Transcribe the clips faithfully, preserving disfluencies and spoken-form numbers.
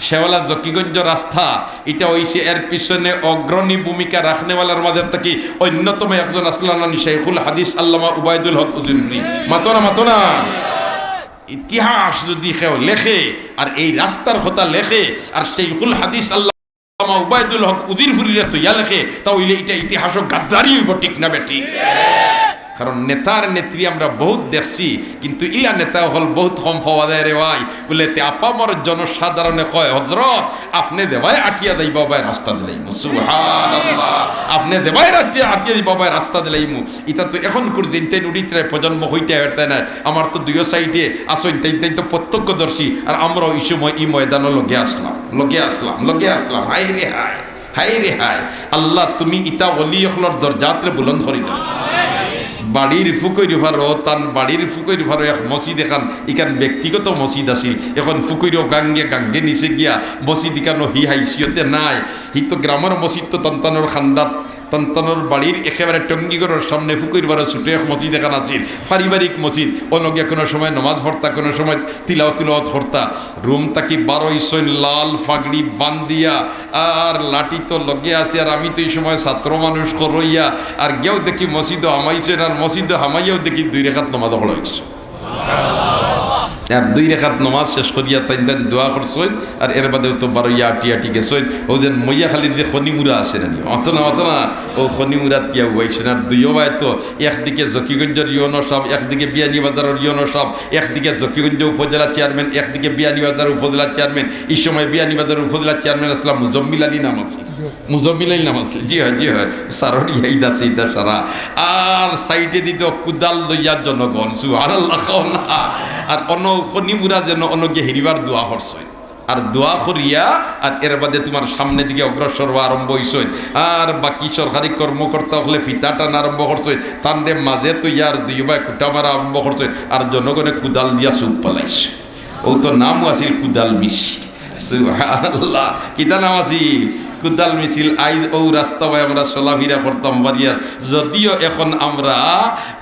শেওলা জকিগঞ্জ রাস্তা, ইটা অইছে এর পিছনে অগ্রণী ভূমিকা রাখনেওয়ালার মাঝে থাকি অন্যতম একজন আছলা নানি, শাইখুল হাদিস আল্লামা উবায়দুল হক উজিরপুরি। মাতো না, মাতো না। ইতিহাস যদি কেউ লেখে আর এই রাস্তার কথা লেখে আর শাইখুল হাদিস আল্লামা উবায়দুল হক উজিরপুরিরে থইয়া লেখে, তা অইলে ইটা ইতিহাসও গাদ্দারি অইবো, ঠিক না বেঠিক? কারণ নেতার নেত্রী আমরা বহুত দেখছি, কিন্তু ইলা নেতা অকল বহুত কম পাওয়া যায় রে ভাই। বুলে তে আপামর জনসাধারণে কয়, "হজরত, আপনে যেবায় আটিয়া যাইবা বায় রাস্তা দিলাইমু।" সুবহানাল্লাহ। "আপনে যেবায় রাস্তা আটিয়া যাইবা বায় রাস্তা দিলাইমু।" ইটা তো এখন পর্যন্ত নুড়িতরায় প্রজন্ম হইতে পারতে না। আমার তো দুইও সাইডে আছইন, তাইন তাইন তো প্রত্যক্ষদর্শী। আর আমরাও এই সময় এই ময়দানও লগে আছলাম, লগে আছলাম, লগে আছলাম। হায় রে হায়, হায় রে হায়। আল্লাহ, তুমি ইতা ওলি অকলর দরজাতরে বুলন্দ করি দাও। বাড়ির ফুকইর ফারো, তান বাড়ির ফুকইর ফারো এক মসজিদ, এখান, ইখান ব্যক্তিগত মসজিদ আছিল, এখন ফুকইরও গাঙ্গে গাঙ্গে নিচে গিয়া মসজিদ ইখানো হি হাইসিয়তে নাই। হি তো গ্রামর মসজিদ তো তান তানর খান্দাত, তান তানর বাড়ির একেবারে টঙ্গিঘরর সামনে ফুকইর ফারো ছোট এক মসজিদ এখান আছিল, পারিবারিক মসজিদ। অনো গিয়া কোনো সময় নমাজ পড়তা, কোনো সময় তিলাওত তিলাওত করতা। রুম থাকি বারইছইন লাল ফাগড়ি বান্ধিয়া, আর লাঠি তো লগে আছে, আর আমি তো এই সময় ছাত্র মানুষ করইয়া, আর গিয়াও দেখি মসজিদও হামাইছইন, আর মসজিদও হামাইয়াও দেখি দুই রেখাত নমাজ পড়া অইছে। আর দুই রেখাত নমাজ শেষ করিয়া তাইন তাইন দোয়া করছইন, আর এর বাদেও তো বারইয়া আটি আটি গেছইন। অউ যেন মইয়াখালীর যে খনিমুরা আছে নানি, অত না, অত না, অউ খনিমুরাত গিয়া উবাইছইন। আর দুইও বায় তো একদিকে জকিগঞ্জর ইউনো সাব, একদিকে বিয়ানীবাজারর ইউনো সাব, একদিকে জকিগঞ্জ উপজেলা চেয়ারম্যান, একদিকে বিয়ানীবাজার উপজেলা চেয়ারম্যান। এই সময় বিয়ানীবাজার উপজেলা চেয়ারম্যান আছলা মুজম্মিল আলী নাম আছিল। মুজম্মিল আলী নাম আছিল। জি অয়, জি অয়। সারর ইয়াদ আছে ইতা সারা। আর সাইডে দিত কুদাল লইয়া জনগণ। সুবহানাল্লাহ কও না। আর অনো খনিমুরা যেন অনো গিয়া হিরিবার দোয়া করছইন। আর দোয়া করিয়া আর এর বাদে তুমার সামনে দিকে অগ্রসর অওয়া আরম্ভ অইছইন। আর বাকি সরকারি কর্মকর্তা অকলে ফিতা টানা আরম্ভ করছইন। তানরে মাঝে থইয়া আর দুইও বায় খুটা মারা আরম্ভ করছইন। আর জনগণে কুদাল দিয়া চুপ ফালাইছে। অউ তো নামও আছিল কুদাল মিছিল। সুবহানাল্লাহ। কিতা নাম আছিল? কুদাল মিছিল। আইজ অউ রাস্তা বায় আমরা চলাফিরা করতাম পারিয়ার। যদিও এখন আমরা,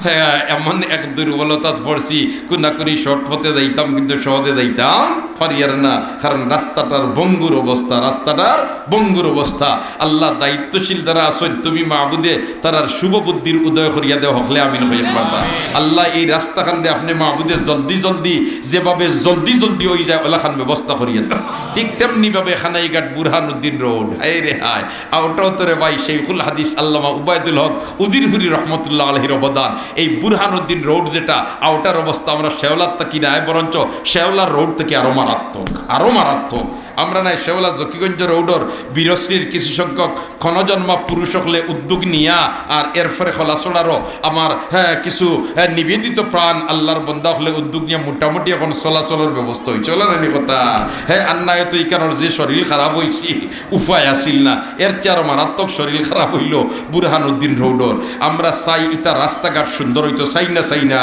হ্যাঁ, এমন এক দুর্বলতাত পড়ছি, কুনাকুনি শর্ট পথে যাইতাম, কিন্তু সহজে যাইতাম পারিয়ার না। কারণ রাস্তাটার ভঙ্গুর অবস্থা, রাস্তাটার ভঙ্গুর অবস্থা। আল্লাহ, দায়িত্বশীল যারা আছইন, তুমি মাবুদে তারার শুভ বুদ্ধির উদয় করিয়া দেও, হকলে আমিন কই একবার। আল্লাহ, এই রাস্তাখানরে আপনে মাবুদে জলদি জলদি, যেভাবে জলদি জলদি অই যায়, অলাখান ব্যবস্থা করিয়া দেও। ঠিক তেমনি ভাবে খানাইঘাট বুরহানুদ্দিন রোড, হায় রে হায়, অউটাও তো রে ভাই শাইখুল হাদিস আল্লামা উবায়দুল হক উজিরপুরি রহমতুল্লাহ আলাইহির অবদান। এই বুরহানুদ্দিন রোড যেটা, অউটার অবস্থা আমরা শেওলার থাকি নায়, বরঞ্চ শেওলার রোড থাকি আরো মারাত্মক, আরো মারাত্মক। আমরা নায় শেওলা জকিগঞ্জ রোডর বীরশ্রীর কিছু সংখ্যক ক্ষণজন্মা পুরুষ অকলে উদ্যোগ নিয়া আর এরপরে খলাছড়ারও আমার, হ্যাঁ, কিছু, হ্যাঁ, নিবেদিত প্রাণ আল্লাহর বন্দা অকলে উদ্যোগ নিয়া মোটামুটি এখন চলাচলর ব্যবস্থা অইছে। অলা নানি কথা? হ্যাঁ, আর নায় তো ইখানর যে শরীর খারাপ অইছে, উপায় আছিল না। এর চেয়ে আরো মারাত্মক শরীর খারাপ অইলো বুরহানুদ্দিন রোডর। আমরা চাই ইতা রাস্তাঘাট সুন্দর অইতো, চাই না, চাই না?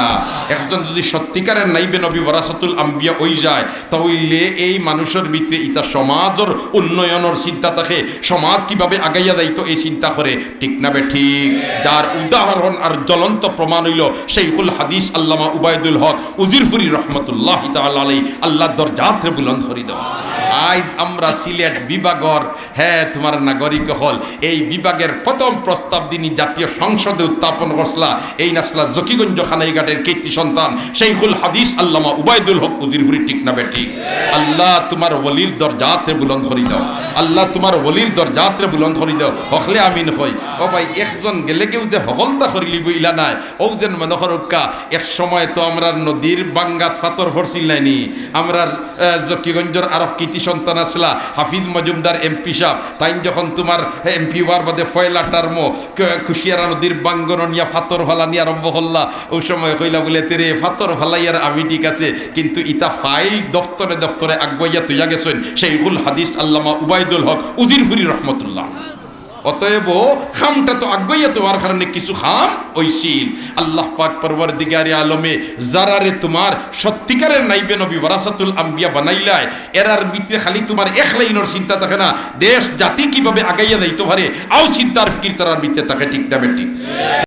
একজন যদি সত্যিকারের নাইবে নবী ওয়ারাসাতুল আম্বিয়া অই যায়, তা অইলে এই মানুষর ভিতরে ইতা সমাজর উন্নয়নর চিন্তা থাকে, সমাজ কিভাবে আগাইয়া যাইতো এই চিন্তা করে, ঠিক না বেঠিক? যার উদাহরণ আর জ্বলন্ত প্রমাণ অইলো শাইখুল হাদিস আল্লামা উবায়দুল হক উজিরপুরি রহমতুল্লাহ তাআলা আলাইহি। আল্লাহ দরজাতরে বুলন্দ করি দেও। আইজ আমরা সিলেট বিভাগর, হ্যাঁ, তুমার নাগরিক অকল, এই বিভাগের প্রথম প্রস্তাব যিনি জাতীয় সংসদে উত্থাপন করছলা, এইন আছলা জকিগঞ্জ খানাইঘাটের কীর্তি সন্তান শাইখুল হাদিস আল্লামা উবায়দুল হক উজিরপুরি, ঠিক না বেঠিক? আল্লাহ তুমার ওলির দরজাতরে বুলন্দ করি দেও, আল্লাহ তুমার ওলির দরজাতরে বুলন্দ করি দেও, হকলে আমিন কই। ও ভাই, একজন গেলেগেউ যে হকলতা করিলিবো ইলা নায়, অউ যেন মনো করউক্কা, এক সময় তো আমরার নদীর বাঙ্গাত ফাতর পড়ছিল নানি, আমরার, আহ, জকিগঞ্জর আরক কীর্তি সন্তান আছলা হাফিজ মজুমদার এমপি সাব, তাইন যখন তুমার এমপি অওয়ার বাদে পয়লা টার্মো ক-, কুশিয়ারা নদীর বাঙ্গনো নিয়া ফাতর ফালানি আরম্ভ করলা, অউ সময় কইলা বুলে, "তেরে ফাতর ফালাইয়ার আমি ঠিক আছে, কিন্তু ইতা ফাইল দফতরে দফতরে আগুয়াইয়া থইয়া গেছইন শাইখুল হাদিস আল্লামা উবায়দুল হক উজিরপুরি রহমতুল্লাহ।" অতএব কামটা তো আগুয়াইয়া থওয়ার কারণে কিছু কাম অইছিল। আল্লাহ পাক পরওয়ারদিগারে আলমে যারারে তুমার সত্যিকারের নাইবে নবী ওয়ারাসাতুল আম্বিয়া বানাইলায়, এরার ভিতরে খালি তুমার এক লাইনর চিন্তা থাকে না, দেশ জাতি কিভাবে আগাইয়া যাইতো পারে, অউ চিন্তার ফিকির তারার ভিতরে থাকে, ঠিক না বেঠিক?